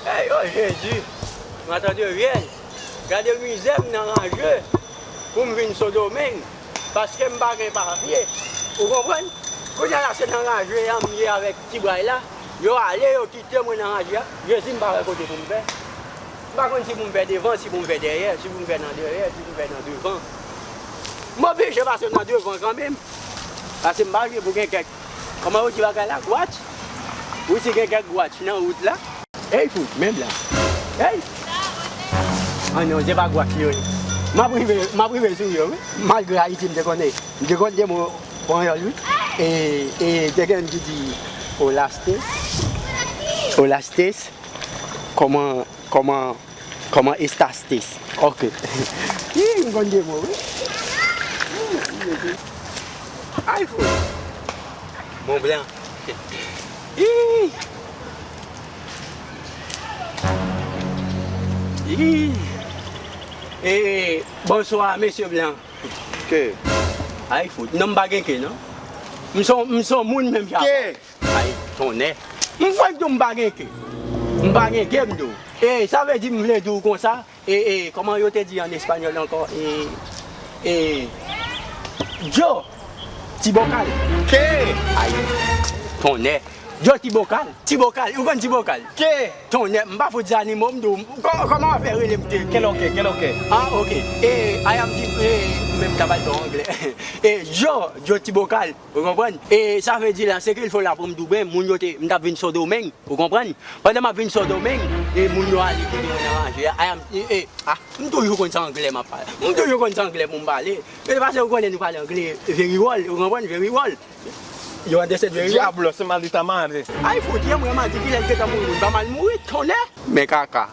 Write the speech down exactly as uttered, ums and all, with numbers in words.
Hey, oh Jezi! Mwen tande rèl. Gade mizè m nan ranje pou m vin Sendomeng, paske m pa gen papye. Ou konprann? Kounye a la, se nan ranje a m ye avèk ti bway la. Yo ale, yo kite mwen nan ranje a. Jezi, m pa wè kote pou m fè. M pa konn si pou m fè devan, si pou m fè dèyè, si pou m fè nan dèyè, si pou m fè nan devan. M oblije pase nan devan kanmenm. Paske m pa vle pou gen kèk, kòman yo di bagay la, gwatch? Wi, si gen kèk gwatch nan wout la. Ey, fout, menm la. Ey! Ah non, se pa gwatch yo ye. M ap rive, m ap rive sou yo, wi. Malgre Ayiti, m te konnen, m te konn de mo panyòl, wi. E, e, te gen ki di, Olastes. Olastes. Kòman, kòman, kòman estastes? Ok. Ih, m konn de mo, wi. Ay, fout. Mont Blanc. Ih. Ih. Eh, bonswa, mesye Blanc. Ke? Ay, fout. Non, m pa gen ke, non. M son, m son moun menm jan. Ke? Ay, tonnè. M fèk di w m pa gen ke. M pa gen ke, m di w. E, sa vle di m vle di w konsa. E, e, kòman yo te di an espanyòl ankò? E, e, Joe, ti bokal. Ke? Ay, tonnè. Joe, ti bokal. Ti bokal. Ou konn ti bokal? Ke? Tonnè, m pa fout zanimo, m di w, kò-, kòman w ap fè rele m te? Kèl oke, kèl oke. Ah, ok. E, I am di, e, men m ta bay bò anglè. E, Joe, Joe ti bokal. Ou konprann? E sa vle di la, se ke l fo la pou m di w, ben, moun yo te, m t ap vin Sendomeng, ou konprann? Pandan m ap vin Sendomeng, e moun yo ale kite mwen nan ranje a, I am, e, e, ah, m toujou konn se anglè m ap pale. M toujou konn se anglè pou m pale. E paske ou konnen nou pale anglè very well, ou konprann? Very well. You understand very well? Diablo, se malita mare. Ay, fout, ye mwen, m a di kilè l gentan mouri, moun pa mal mouri, tonnè! Men kaka.